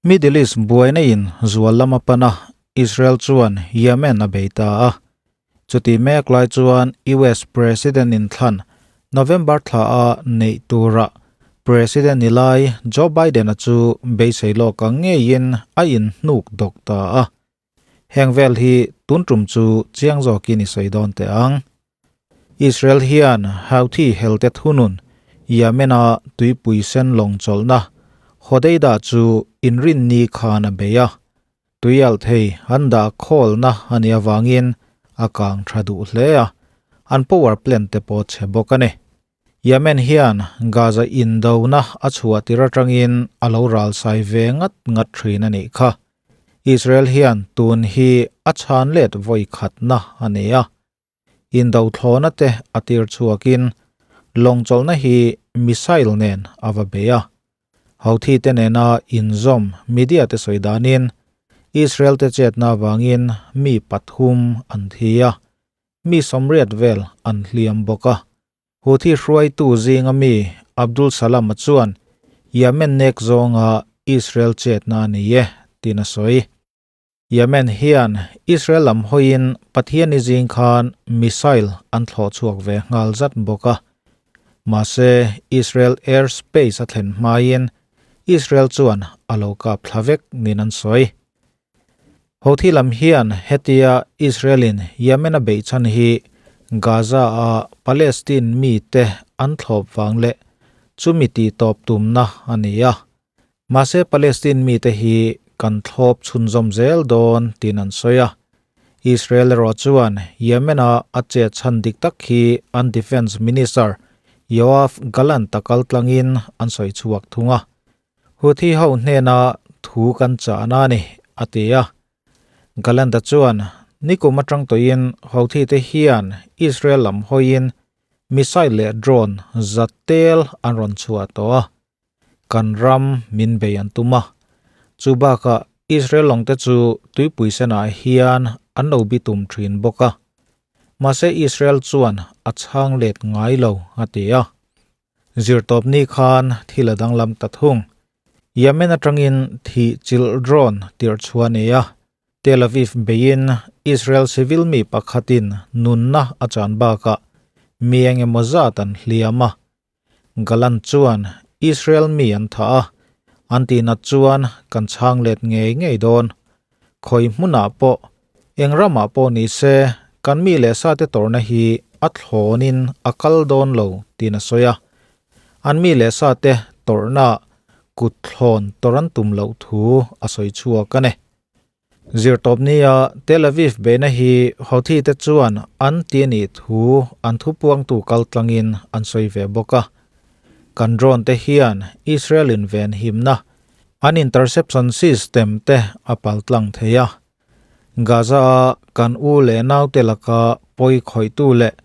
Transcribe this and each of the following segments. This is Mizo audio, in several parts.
Middle East buaina in zual lam a pan a, Israel chuan Yemen a bei ta a. Chutih mek lai chuan US President inthlan November thla a neih turah President ni lai Joe Biden-a chu beisei lawk ang ngeiin a inhnuk dawk ta a. Heng vel hi tun tum chu chiang zawkin i sawi dawn teh ang. Israel hian Houthi helte thunun Yemen-a tuipui sen lawng chawlhna Hodeidah chu inrinni khan a bei a. Tuialh thei an dah khawlna a nih avangin a kang tha duh hle a, an power plant te pawh chhe bawk a ni. Yemen hian Gaza indona a chhuah tir atangin a lo ralsai ve ngat ngat thin a nih kha. Israel hian tun hi a chhan let vawi khatna a ni a. Indo thlawna te a tir chhuakin lawng chawlhna hi missile nen a va bei a. Houthi te nena inzawm media te sawi danin Israel te chetna avangin mi pathum an thi a, mi sawmriat vel an hliam bawk a. Houthi hruaitu zinga mi Abdul Salam-a chuan Yemen nek zawnga Israel chetna a ni e, tiin a sawi. Yemen hian Israel lam hawiin Pathiani zing khan missile an thlawh chhuak ve nghal zat bawk a. Mahse, Israel air space a thlen hmain Israel chuan a lo kap thla vek niin an sawi. Houthi lam hian hetia Israel-in Yemen a beih chhan hi Gaza-a Palestine mite an thlawp vang leh chumi tihtawp tumna a ni a. Mahse Palestine mite hi kan thlawp chhunzawm zel dawn tiin an sawi a. Israel erawh chuan Yemen-a a chet chhan dik tak hi an Defence Minister Yoav Gallant a kal tlangin an sawi chhuak thung a. Houthi ho hnena thu kan chahna a ni, a ti a. Gallant-a chuan, Nikum atang tawhin Houthi te hian Israel lam hawiin missile leh drone za tel an rawn chhuah tawh a, kan ram min bei an tum a. Chu bakah Israel lawngte chu tuipui senah hian an lo bitum thin bawk a. Mahse Israel chuan a chhang let ngai lo, a ti a. Zirtawpni khan thil a danglam ta thung. Yemen atangin thih chilh drone tirh chhuah a ni a, Tel Aviv beiin Israel civil mi pakhatin nunna a chan bakah mi eng emaw zat an hliam a. Gallant chuan Israel mi an thah a, an tihnat chuan kan chhang let ngei ngei dawn. Khawi hmunah pawh, eng ramah pawh ni se, kan mi leh sate tawrhna hi a thlawnin a kal dawn lo tiin a sawi a. An mi leh sate tawrhnaah kut thlawn tawrh an tum loh thu a sawi chhuak a ni. Zirtawpnia Tel Aviv beihna hi Houthi te chuan an ti a nih thu an thupuangtu kaltlangin an sawi ve bawk a. Kan drone te hian Israel in venhimna An interception system te a paltlang thei a. Gaza-a kan u leh naute laka pawi khawihtu leh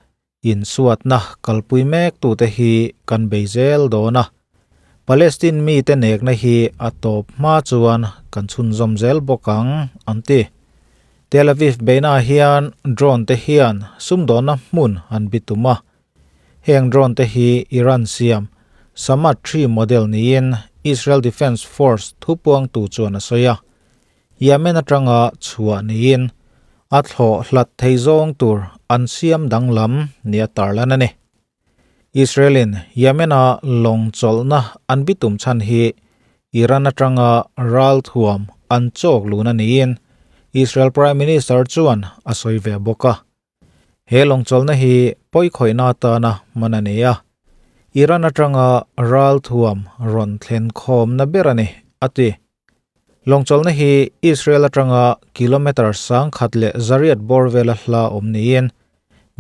insuatna kalpui mektute hi kan bei zel dawn a. Palestine mite nekna hi a tawp hma chuan kan chhunzawm zel bawk ang, an ti. Tel Aviv beihnaah hian drone te hian sumdawnna hmun an bitum a. Heng drone te hi Iran siam Samad 3 model niin Israel Defense Force thupuangtu chuan a sawi a. Yemen atanga chhuah niin a thlawh hlat thei zawng tur an siam danglam nia tarlan a ni. Israel-in Yemen-a lawng chawlhna an bitum chhan hi Iran atanga ralthuam an chawk luna niin Israel Prime Minister chuan a sawi ve bawk a. He lawngchawlhna hi pawikhawihna atana hman a ni a, Iran atanga ralthuam rawn thlen khawmna ber a ni, a ti. Lawngchawlhna hi Israel atanga kilometre 1100 bawr vela hla awm niin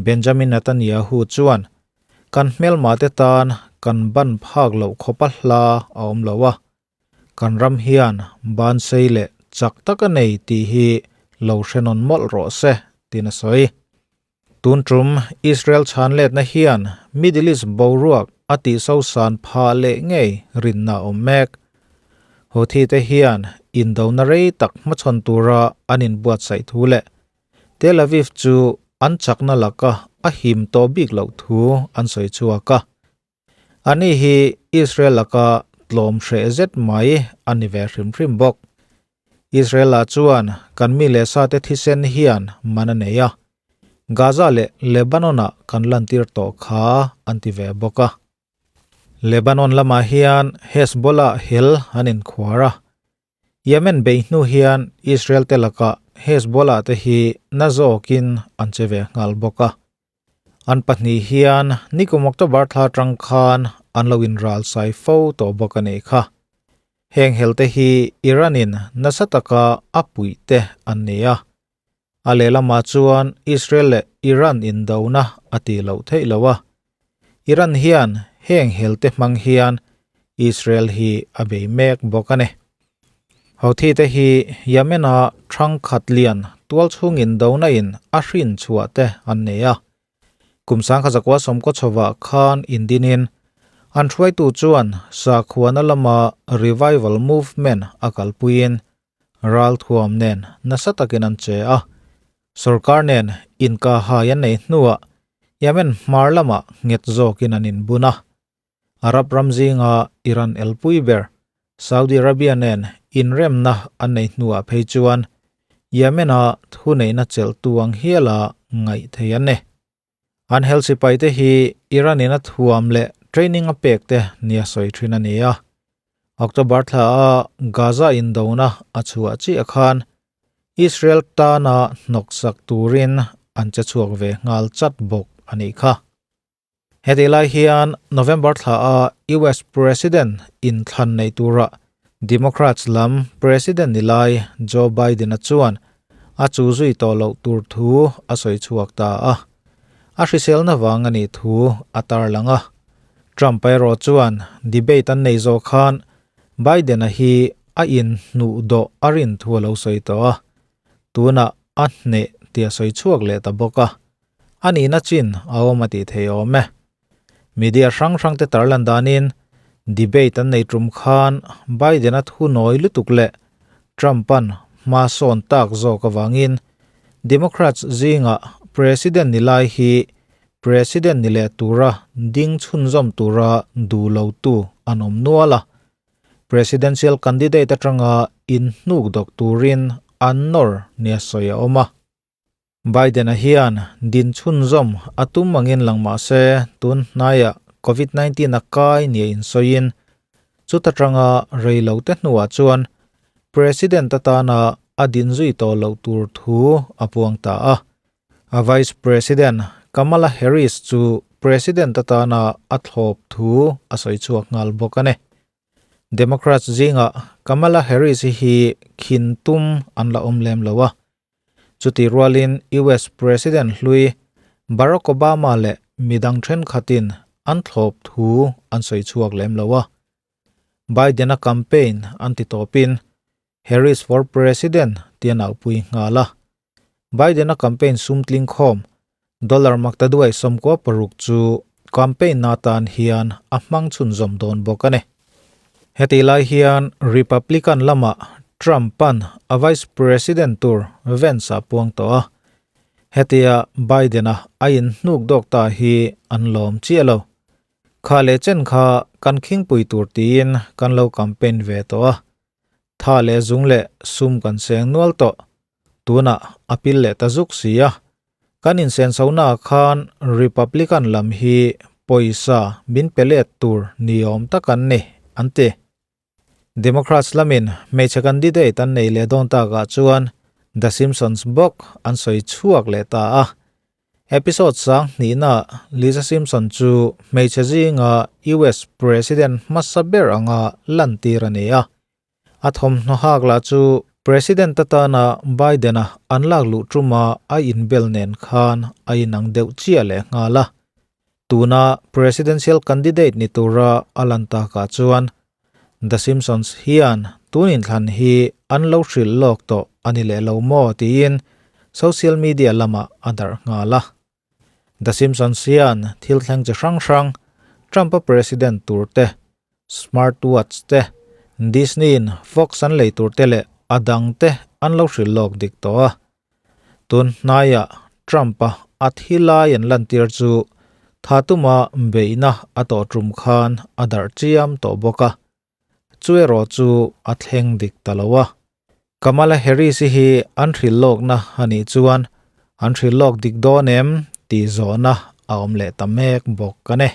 Benjamin Netanyahu chuan, Kan hmelmate tan kan ban phak loh khawpa hla a awm lo a, Kan ram hian bansei leh chak tak a nei tih hi lo hre nawn mawlh rawh se, tiin a sawi. Tun tum Israel chhan letna hian Middle East boruak a tihsosan phah leh ngei rinna a awm mek. Houthi te hian indona rei tak hmachhawn tura an inbuatsaih thu leh Tel Aviv chu an chakna laka a him tawh bik loh thu an sawi chhuak a. Ani hi Israel laka tlawm hreh zet mai a ni ve hrim hrim bawk. Israel lah chuan kan mi leh sate thisen hian man a nei a, Gaza leh Lebanon-ah kan lantir tawh kha an ti ve bawk a. Lebanon lamah hian Hezbollah hel an inkhuar a, Yemen bei hnu hian Israel te lakah Hezbollah te hi na zawkin an che ve nghal bawk a. An pahnih hian nikum October thla atang khan an lo inral sai fo tawh bawk a nih kha. Heng helte hi Iran-in nasa taka a puih te an ni a. A lehlamah chuan Israel leh Iran indona a tih loh theih lo a. Iran hian heng helte hmang hian Israel hi a bei mek bawk a ni. Houthi te hi Yemen-a thangkhat lian tualchhung indona in a hrin chhuah te an nei a. Kum 1900 sawmkaw chhovah khan indinin an hruaitu chuan sakhuana lama revival movement a kalpuiin ralthuam nen nasa takin an che a. Sorkar nen inkahhai an nei hnuah Yemen hmar lamah nghet zawkin an inbun a. Arab ram zinga Iran elpui ber Saudi Arabia nen inremna an nei hnuah phei chuan Yemen-a thuneihna chelhtu ang hiala ngaih thei an ni. An hel sipaite hi Iran-in a thuam leh training a pek te nia sawi thin a ni a. October thla a Gaza indona a chhuah chiah khan Israel tana hnawksak turin an che chhuak ve nghal chat bawk a nih kha. Heti lai hian November thla a US President inthlan nei tura Democrats lam President ni lai Joe Biden-a chuan a chu zui tawh loh tur thu a sawi chhuak ta a. A hriselna vang a nih thu a tarlang a. Trump erawh chuan debate an nei zawh khan Biden-a hi a inhnuh dawh a rin thu a lo sawi tawh a. Tunah a hneh tih a sawi chhuak leh ta bawk a. A nihna chin a awm a tih thei awm e. Media hrang hrang te tarlan danin debate an nei tum khan Biden-a thu nawi lutuk leh Trump-a'n hma sawn tak zawk avangin Democrats zingah President ni lai hi President ni leh tura ding chhunzawm tura duh lotu an awm nual a. Presidential candidate atanga inhnuk dawk turin an nawr nia sawi a awm a. Biden-a hian din chhunzawm a tum angin lang mah se tun hnaiah Covid 19 a kai nia insawiin chuta tanga rei lo te hnuah chuan President atana a din zui tawh loh tur thu a puang ta a. A Vice President Kamala Harris chu President atana a thlawp thu a sawi chhuak nghal bawk a ni. Democrats zingah Kamala Harris hi khin tum an la awm lem lo a. Chuti rualin US President hlui Barack Obama leh midang thenkhatin an thlawp thu an sawi chhuak lem lo a. Biden-a campaign an ti tawpin Harris for President ti an auhpui nghal a. Biden-a campaign sum tling khawm dollar maktaduai 96 chu campaign na tan hian a hmang chhunzawm dawn bawk a ni. Heti lai hian Republican lamah Trump-a'n a Vice President tur Vance a puang tawh a. Hetia Biden-a a inhnuk dawk ta hi an lawm chiah lo. Kha leh chen kha kan khingpui tur tiin kan lo campaign ve tawh a. Tha leh zung leh sum kan seng nual tawh. Tunah a pil leh ta zuk si a. Kan insensonaah khan Republican lam hi pawisa min pe let tur ni awm tak an ni, an ti. Democrats lamin hmeichhe candidate an nei leh dawn takah chuan The Simpsons bawk an sawi chhuak leh ta a. Episode sang hnihnaah Lisa Simpson chu hmeichhe zinga US President hmasa ber anga lantir a ni a. A thawmhnaw hak lah chu President atana Biden-a an lak luh tuma a inbel nen khan a inang deuh chiah leh nghal a. Tuna Presidential candidate ni tura a lan takah chuan The Simpsons hian tun inthlan hi an lo hrilh lawk tawh a ni leh lo maw tiin social media lamah a darh nghal a. The Simpsons hian thil thleng chi hrang hrang, Trump-a president tur te, smartwatch te, Disney-in Fox an lei tur te leh a dang te an lo hrilh lawk dik tawh a. Tun hnaiah Trump-a a thi lai an lantir chu tha tuma beihna a tawh tum khan a darh chiam tawh bawk a, chu erawh chu a thleng dik ta lo a. Kamala Harris-i hi an hrilhlawkna a nih chuan an hrilhlawk dik dawn em tih zawhna a awm leh ta mek bawk a ni.